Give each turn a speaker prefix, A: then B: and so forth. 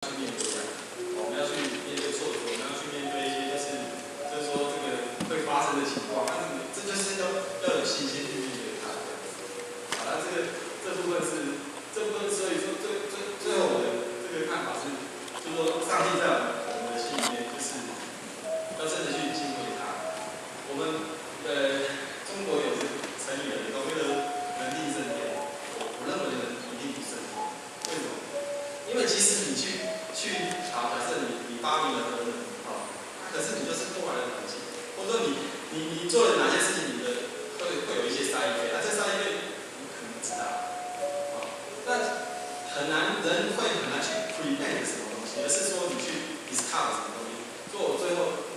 A: 去面對的，我們要去面對挫折，我們要去面對一些就是說這個會發生的情況，但是這就是要有信心去面對它。好，那這部分是這部分，所以說最後我的這個看法是，就是說上帝在我們的心裡面，就是要真的去敬畏他。我們中國有這成語的，講那個人定勝天，我認為人一定不勝天。為什麼？因為其實你去好，假設你發明了核能，好，可是你就是破壞了環境，或者說你做了哪些事情，你的會有一些 side effect，那這 side effect 你可能不知道，好，那很難，人會很難去 prevent 什麼東西，而是說你去 discover 什麼東西。所以我最後